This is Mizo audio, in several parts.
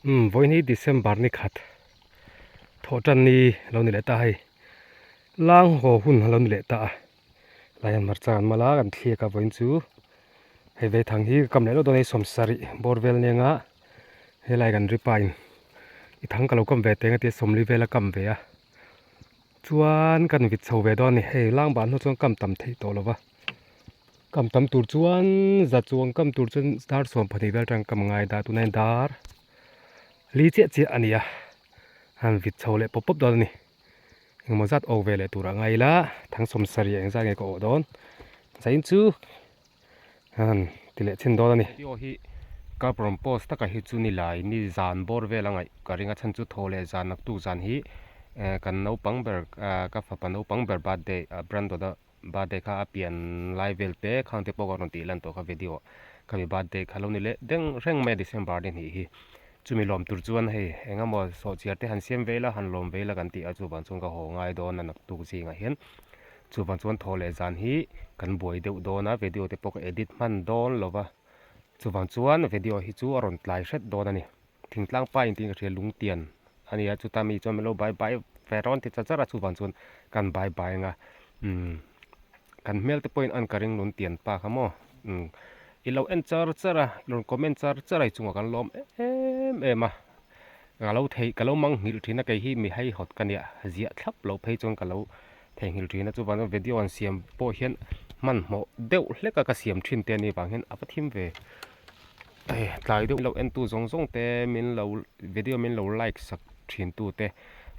Umm vawiin hi December ni khat thawh tan ni lo ni leh ta hei lang haw hun a lo ni leh ta a lai hian hmarcha kan mal a kan thliak a vawiin chu hei veithang hi ka kam leh lawk dawn a hei sawmsarih bawr vel nia nga helai kan ri pa in i thang ka lo kam ve teng a tia sawmli vel a kam ve a chuan kan vit chho ve dawn a ni hei lang bah hnu chuan kam tam theih tawh lo va. Kam tam tur chuan za chuang kam tur chuan dar 12 vel atang kam ngai dah tunah hian dar li chiah chiah a ni a han vit chho leh pawp pawp dawn a ni engemaw zat awk ve leh turah ngai ila thang 70 engzat nge ka awh dawn zain chu han ti leh chhin dawn a ni. Video hi ka rawn post takah hi chu ni lai ni zan bawr vel a ngaih ka ring a chhan chu thaw leh zan naktuk zan hi kan naupang ber ka fapa naupang ber birthday Brandon a Birthday kha a pian lai vel te khang te pawh ka rawn tih lan tawh kha video ah khami birthday kha lo ni leh deng reng mai a December ni hnih hi chumi lawm tur chuan hei eng emaw sawhchiar te han siam ve ila han lawm ve ila kan tih a chuvang chuan ka haw ngai dawn a naktuk zingah hian chuvang chuan thaw leh zan hi kan buai deuh dawn a video te pawh ka edit hman dawn lo va chuvang chuan video hi chu a rawn tlai hret dawn a ni thingtlang pa in tiin ka hria lungtian a ni a chuta mi chuan min lo bye bye ve rawn ti char char a chuvang chuan kan bye bye ang a umm kan hmel te pawhin an ka ring lun tian pa kha maw umm i lo en char char a i rawn comment char char a i chungah kan lawm em em a ka lo theih ka lo mangnghilh thin a kei hi mi haihawt ka nia ziah thlap loh phei chuan ka lo theihnghilh thin a chuvang chuan video an siam pawh hian hmanhmawh deuh hlek a ka siam thin te a nih vang hian a va thim ve. Hei tlai deuh lo en tu zawng zawng te min lo video min lo like sak thin tu te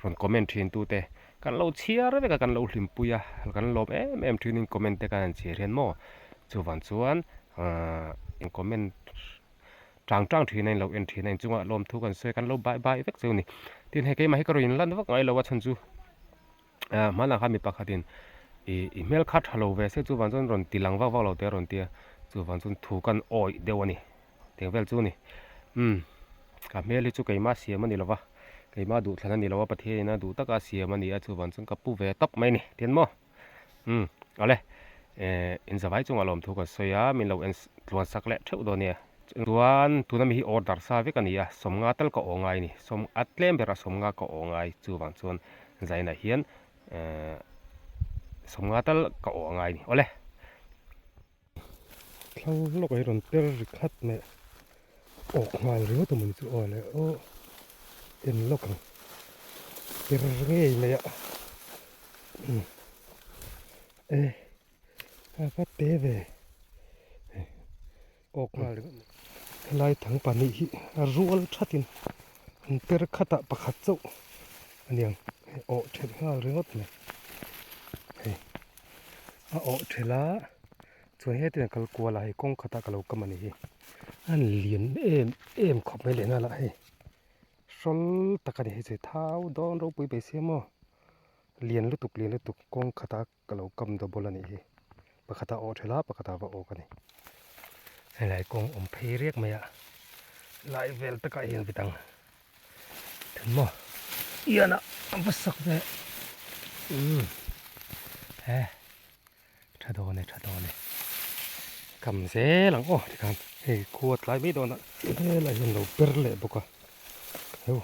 rawn comment thin tu te kan lo chhiar vek a kan lo hlimpui a kan lawm em em thin in comment te kan han chhiar hian maw chuvang chuan ahh in comment tang tang thin a in lo en thin a inchungah lawmthu kan sawi a kan lo bye bye vek chu a ni tin hei keimah hi ka rawn inlan vak ngai lo a chhan chu. Ah hmanah khan mi pakhatin ih i hmel kha tha lo ve se chuvang chuan rawn ti lang vak vak lo te a rawn ti a chuvang chuan thu kan awih deuh a ni teng vel chu a ni umm ka hmel hi chu keimah siam a ni lo va keimah duhthlan a ni lo a Pathian in a duh taka siam a ni a chuvang chuan ka pu ve tawp mai a ni tian maw umm awle eh inzavai chungah lawmthu kan sawi a min lo en tluan sak leh theuh dawn nia chuan tuna mi hi order sa vek a ni a sawmnga tal ka aw ngai a ni sawm a tlem berah sawmnga ka aw ngai chuvang chuan Zainah hian ehh sawmnga tal ka awh angai a ni awle. Thlang lawk ah hi rawn per ri khat mai a, awk nghal ringawt a mawni chu aw le aw en lawk ang per ngei mai a umm e a va te ve awk nghal ringawt mai. Helai thang pahnih hi a rual thatin an per khatah pakhat chauh a niang hei awh thelh nghal ringawt mai hei a awh thelh a chuan hetin a kal kual a hei kawng khatah ka lo kam a ni hi a lian em em khawp mai leh nghal a hei hrawl tak a ni hei chu thau dawn ropui mai sia maw lian lutuk lian lutuk kawng khatah Ka lo kam double a nih hi. Pakhat a awh thelh a, pakhat a va awk a ni. Helai kawng awm phei riak mai a, lai vel takah hian vit ang. Then maw? Ian a va sak ve. Umm. He. Tha dawn e, tha dawn e. Kam zel ang aw tikhan. Hei khua tlai mai dawn a. Helai hian lo ber leh bawk a. Heu.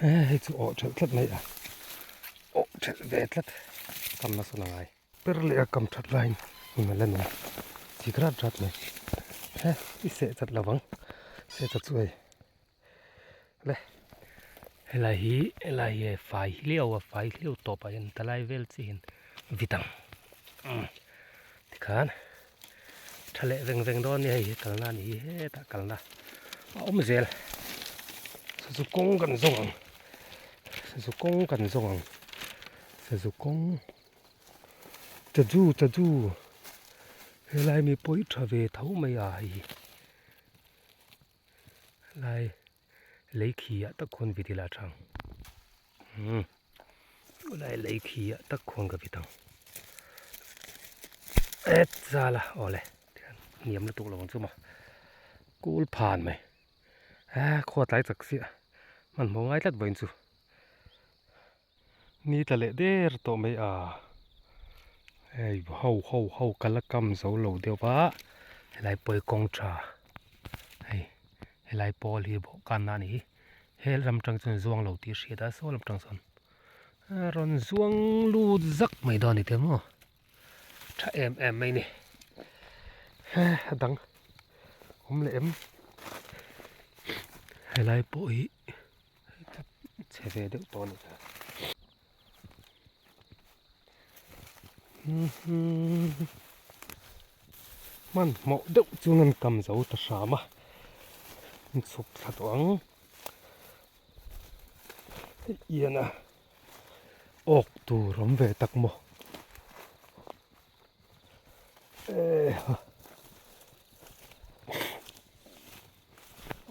He hei chu awh thelh tlat mai a awh thelh ve tlat kam nasa la ngai per leh a kam that laiin hmun a la ni a chik rat rat mai he i seh chat lo vang seh chat chu hei le helai hi helai hi fai hliau a fai hliau tawp ah hian ta lai vel chiah hian vit ang tikhan tha leh veng veng dawn nia hei hi kalna a ni hi hetah kalna a awm zel sazu kawng kan zawng ang sazu kawng kan zawng ang sazu kawng chazu chazu helai mi pawi tha ve tho mai a hei hi helai lei khi ah tak khawn vit ila a tha ang umm helai lei khi ah tak khawn ka vit ang et zal a awle tihian hniam lutuk lo ang chu maw kul phan mai a khaw tlai chak chiah hmanhmawh ngai tlat vawiin chu. Ni tla leh der tawh mai a hei ho ho ho ka la kam zo lo deuh va helai pawh hi kawng tha hei Helai pawl hi bawhkanna a ni hi. Hel ram tang chuan zuang lo tih a hriat a, saw lam tang sawn a rawn zuang lut zak mai dawn a ni te maw. Tha em em mai a ni. He a dang awm leh em. Helai pawh hi chhe ve deuh tawh a ni. Hmanhmawh deuh chuan an kam zo ta hram a, an chhuk thla tawh ang. Hei ian a awk tur awm ve tak maw.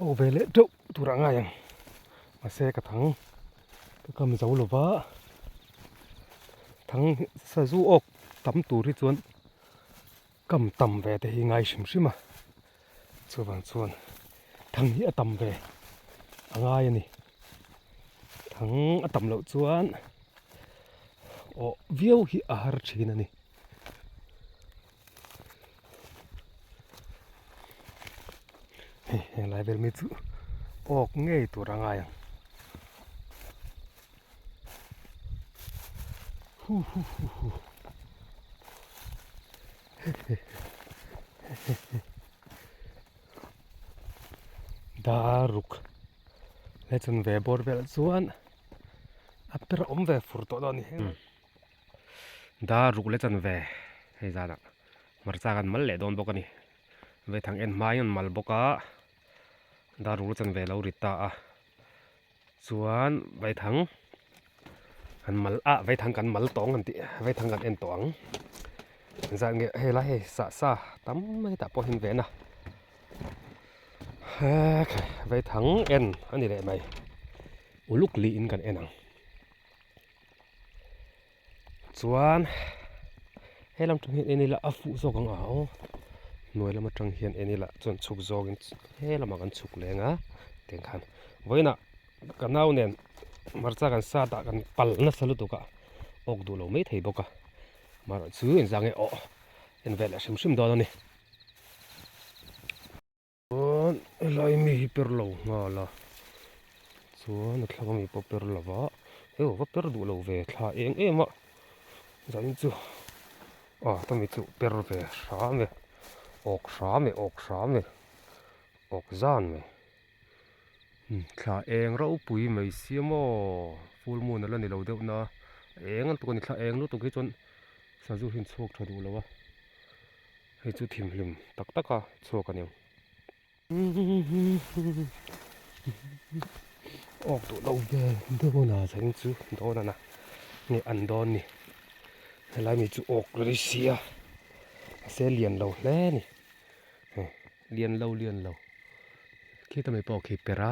Aw ve leh teuh tur a ngai ang mahse ka thang ka kam zo lo va thang sazu awk tam tur hi chuan kam tam ve te hi ngai hrim hrim a chuvang chuan thang hi a tam ve a ngai a ni thang a tam loh chuan awh viau hi a har thin a ni. Hei helai vel mai chu awk ngei tur a ngai ang hu hu hu hu daruk he chun ve bawr velah chuan a per awm ve fur tawh dawn a ni. Dar ruk leh chanve hei zanah hmarcha kan mal leh dawn bawk a ni vaithang en hmain an mal bawk a dar ruk leh chanve a lo rit ta a chuan vaithang an mal ah vaithang kan mal tawng an tih vaithang kan en tawh ang zan nge hei lai hei sah sa tam mai tah pawh hian ven a vaithang en a ni leh mai uluk liin kan en ang. Chuan he lam tang hian en ila a fuh zawk ang a aw hnuai lam atang hian en ila chuan chhuk zawngin he lamah kan chhuk leng a tiang khan vawiinah ka nau nen hmarcha kan sat ah kan pal nasa lutuk a awk duh lo mai thei bawk a amaherawhchu inzah nge aw en vel leh hrim hrim dawn a ni. Chuan helai mi hi per lo nghal a chuan a thlang ami pawh per lo va hei va per duh lo ve thla eng em a zanin chu ah tami chu per ve hram e awk hram e awk hram e awk zan mai thla eng ropui mai sia maw full moon ala ni lo deuh na a eng lutuk a ni thla eng lutuk hi chuan sazu hi an chhuak tha duh lo a. Hei chu thimhlim tak tak a chhuak a ni ang. Awk duh lo ve dawn a zeng chu dawn a na nge an dawn ni. Helai mi chu awk rei si a mahse lian lo hle a ni. Hei lian lo lian lo khita mi pawh khi per a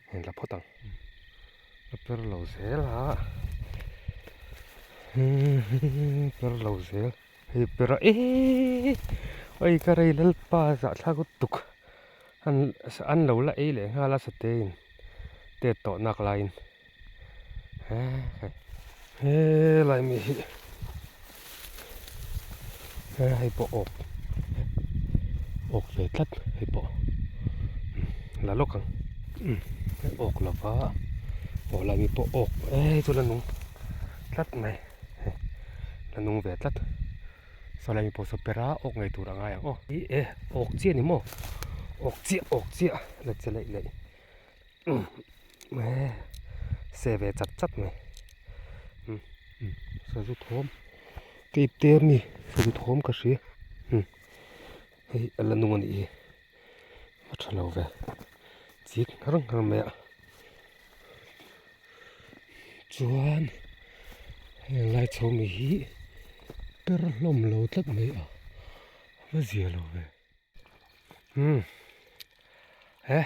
hei la phawt ang. A per lo zel a per lo zel. Hei ber a eeee oi ka rei lalpa zahthlak lutuk an an lo la ei leh nghal a sate in tet tawh nak laiin helai mi hi hei pawh awk awk ve tlat hei pawh la lawk ang awk lova aw lai mi pawh awk e chu la nung tlat mai. Hei la nung ve tlat saw lai mi pawh saw per a awk ngei tur a ngai ang aw ih e awk chiah ni maw awk chiah awk chiah la che laih laih e se ve chat chat mai umm sazu thawm keip te ami sazu thawm ka hria umm hei a la nung a nih hi a tha lo ve chik nghar nghar mai a. Chuan heng lai chho mi hi per hlawm lo tlat mai a va zia lo ve umm he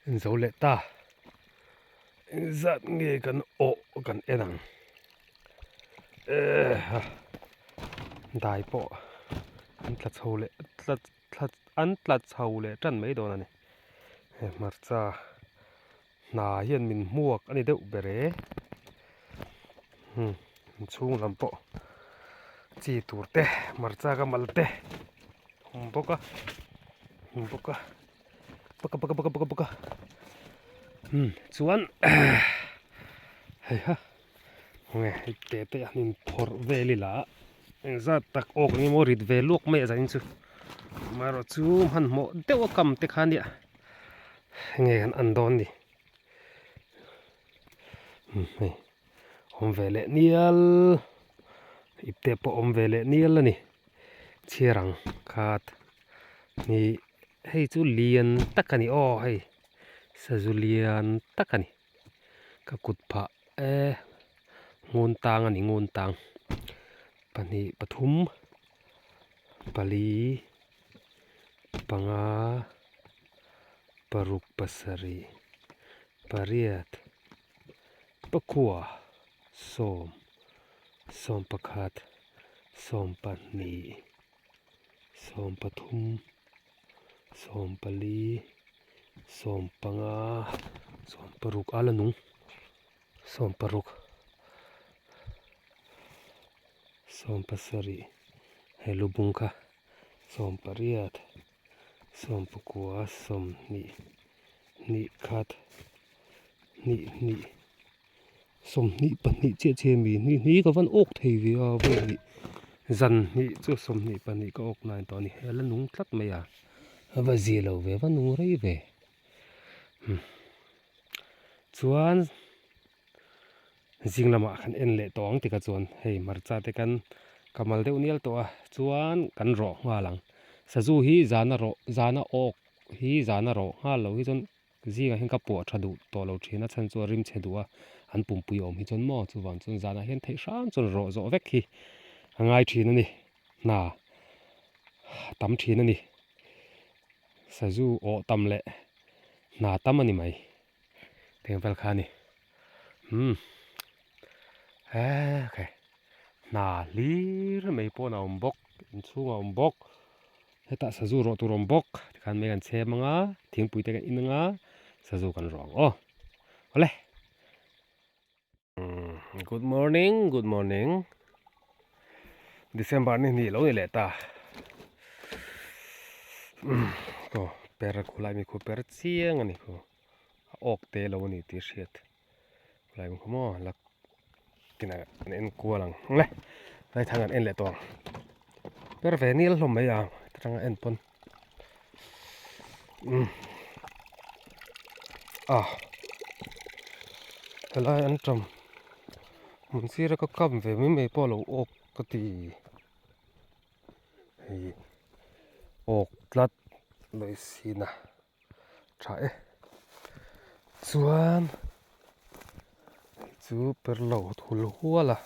en zo leh ta engzat nge kan awh kan en ang eh dai pawh an tla chho leh tla tla an tla chho leh tan mai dawn a ni he hmarcha. Hna hian min hmuak a ni deuh ber e. Hmm, inchhung lam pawh chi tur te, hmarcha ka mal te awm bawk a, awm bawk a. Paka paka paka paka paka umm chuan heiha nge hei te te a han inphawrh vel ila engzat tak awk eng emaw rit ve luak mai a zanin chu amaherawh chu hmanhmawh deuh a kam te kha nia nge han an dawn ni umm hei awm ve leh nial ipte pawh awm ve leh nial a ni chhiar ang khat hnih. Hei chu lian tak a ni aw hei sazu lian tak a ni ka kut phah e ngun tang a ni ngun tang pahnih pathum pali panga paruk pasarih pariat pakua sawm sawm pakhat sawm pahnih. Sawm pathum sawm pali sawm panga sawm paruk a la nung sawm paruk sawm pasarih he lu bung kha sawm pariat sawm pakua sawmhnih hnih khat hnih hnih. Sawmhnih pahnih chiah chiah a mi hnih hnih ka van awk thei ve a vawi hnih zan hnih chu sawmhnih pahnih ka awk nai tawh a ni a la nung tlat mai a a va zia lo ve a va nung rei ve umm chuan zing lamah kan en leh tawh ang tikha chuan hei hmarcha te kan ka mal deuh nial tawh a chuan kan rawh nghal ang sazu hi zana rawh zana awk hi zana rawh nghal lo hi chuan. Zingah hian ka puah tha duh tawh lo thin a chhan chu a rim chhe duh a, an pumpui awm hi chuan maw chuvang chuan zanah hian theih hram chuan rawh zawh vek hi a ngai thin a ni, hna a tam thin a ni, sazu awh tam leh hna tam a ni mai teng vel kha a ni umm he hna hlir mai pawh a awm bawk inchhungah a awm bawk. Hetah sazu rawh tur awm bawk tikhan mei kan chhem anga thingpui te kan in anga sazu kan rawh ang aw awle good morning good morning December ni hnih lo ni leh ta aw per khulai mi khu per chiang a ni khu a awk te lo a ni tih hriat khulai mi khu maw la kinah an en kual ang le vaithang an en leh tawh ang per ve nil hlawm mai ang atanga en pawn umm ah helai an tam hmun sira ka kam ve mai mai pawh a lo awk ka ti hei awk tlat mai sin a. Tha e. Chuan hei chu perlo thul hual a.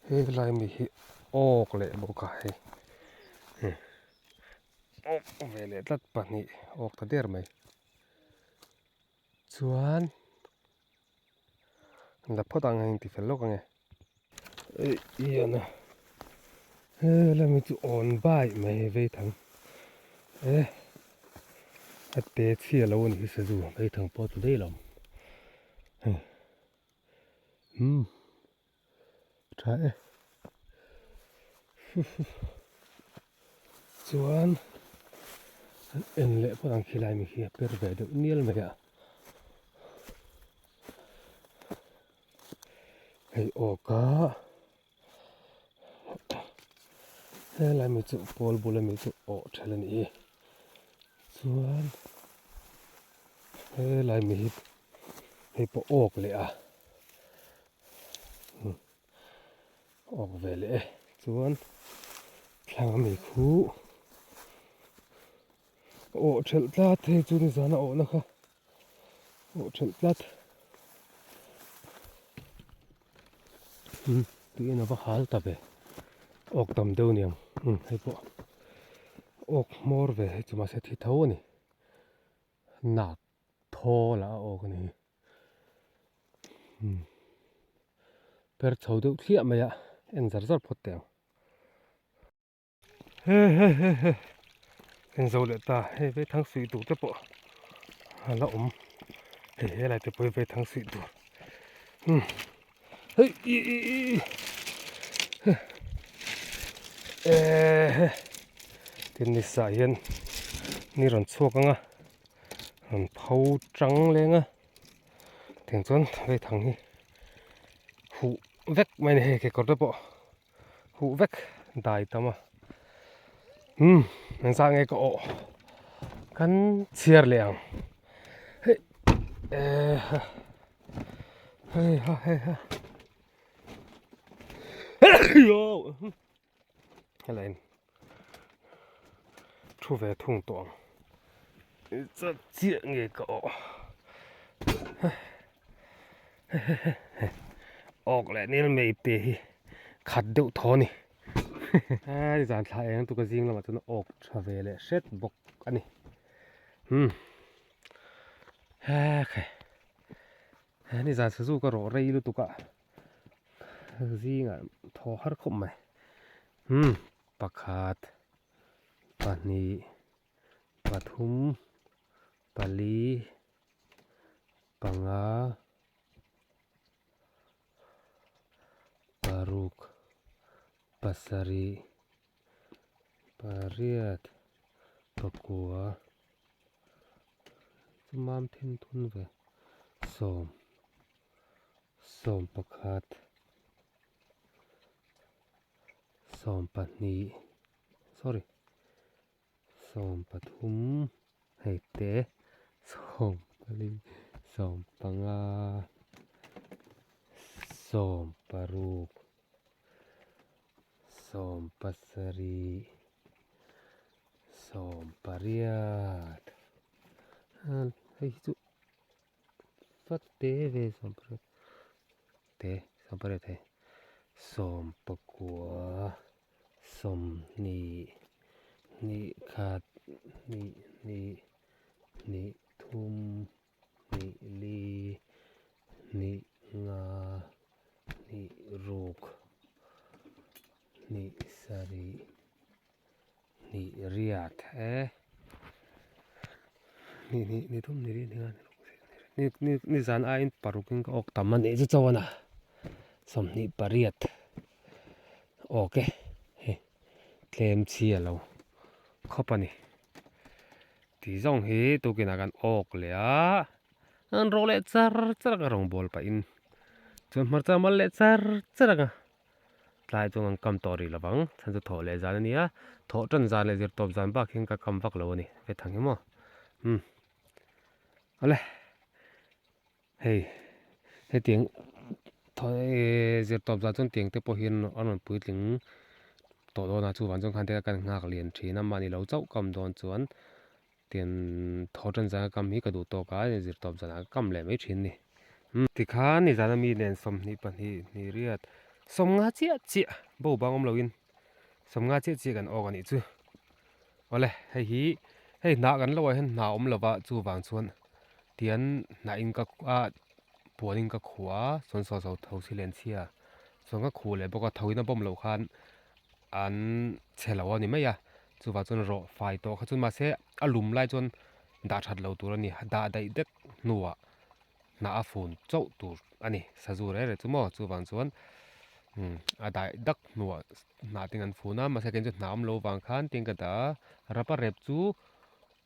He lai mi hi awk leh bawk a hei. Awk ve leh tlat pahnih awk ta der mai. Chuan la phawt ang hei inti fel lawk ange. Eih ian a he lami chu awn bai mai hei vei thang e a te chhia lo a ni hi sazu vei thang pawh tlu daih lo hei umm tha e chuan an en leh phawt ang khilai mi khi a per ve deuh nial mai a. Hei awka helai mi chu pawl bula mi chu awh ṭhel a ni hi chuan helai mi hi hei pawh awk leh a awk ve leh e chuan thlang ami khu awh ṭhelh tlat hei chu nizan a awhna kha. Awh thelh tlat umm tuiin a va hal ta ve awk tam deuh aniang umm hei pawh awk hmawr ve hei chu mahse thi tho a ni nak thaw lah a awk a ni umm per chho deuh thliah mai a en zar zar phawt teh ang. He he he he en zo leh ta hei vei thang suih tur te pawh a la awm hei helai te pawh hi vei thang suih tur umm hei ih ih ih eh he tin ni sah hian Ni rawn chhuak ang a, rawn pho tang leng a, tiang chuan vaithang hi huh vek mai a ni hei kekawr te pawh huh vek dai tam a umm engzah nge ka awh kan chhiar leh ang hei eh ha hei ha hei ha Helai in thu ve thung tawh ang chak chiah nge ka awh awk leh nil mai te hi khat deuh thaw a ni hei zan thla eng tuk a zing lamah chuan awk tha ve leh hret bawk a ni umm hekhai he ni zan sazu ka rawh rei lutuk a. Zingah thaw har khawp mai umm pakhat pahnih pathum pali panga paruk pasarih pariat pakua chu mam then thun ve sawm. 11 12 sorry 13 hei te 14 15 16 17 18 hei hi chu Vat te ve 18 te 18 hei 19 20 hnih khat hnih hnih hnih thum hnih li hnih nga hnih ruk hnih sarih hnih riat e hnih hnih hnih thum hnih li hnih nga hnih ruk hnih ni zan aiin paruk in ka awk tam a nih chu chuan a 28 awk e hei tlem chhia lo khawp a ni tih zawng hi tukin ah kan awk leh a an rawh leh char char ang a rawngbawl pahin chuan hmarcha mal leh char char ang a. Tlai chuan kan kam tawh rih lovang, chhan chu thawh leh zan a nia, thawh tan zan leh zir tawp zan bak hian ka kam vak lo a ni, ve thang hi maw? Umm awle hei hetiang thawh zir tawp zan chuan tiang te pawh hian an rawn puitling tawh dawn a, chuvang chuan khan te kan nghak lian thin a, mahni lo chauh kam dawn chuan tian thawh tan zan a kam hi ka duh tawk a, zir tawp zanah ka kam leh mai thin a ni. Umm tikhan nizan ami nen 22 hnih riat 50 chiah chiah bo bang awm loin 50 chiah chiah kan awk a nih chu. Awle hei hi hei hnah kan lo ah hian hna awm lova chuvang chuan tian hnah in ka a puan in ka khuh a chuan saw saw tho si len chhia chuan ka khuh leh bawk a tho in a bawm loh khan an chhe lo a ni mai a chuvang chuan rawh fai tawh kha chuan mahse a lum lai chuan dah that lo tur a ni dah daih dek hnuah hnah a fun chauh tur a ni sazu reng reng chu maw chuvang chuan umm a daih dak hnuah hnah te an fun a mahse kei chu hnah awm lo vang khan tin ka dah a rapa rep chu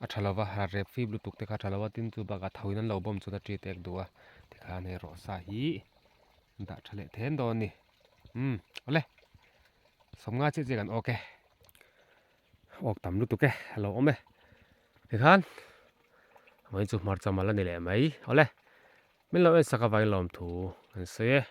a tha lova rep fip lutuk te kha a tha lova tin chu bakah tho in an lo bawm chuan a ṭi tek duh a tikhan hei rawh sa hi dah tha leh then dawn a ni umm awle 50 chiah chiah kan awk e awk tam lutuk e a lo awm e tikhan mai chu hmarcha mal a ni leh mai awle min lo en sak avangin lawmthu an sawi e.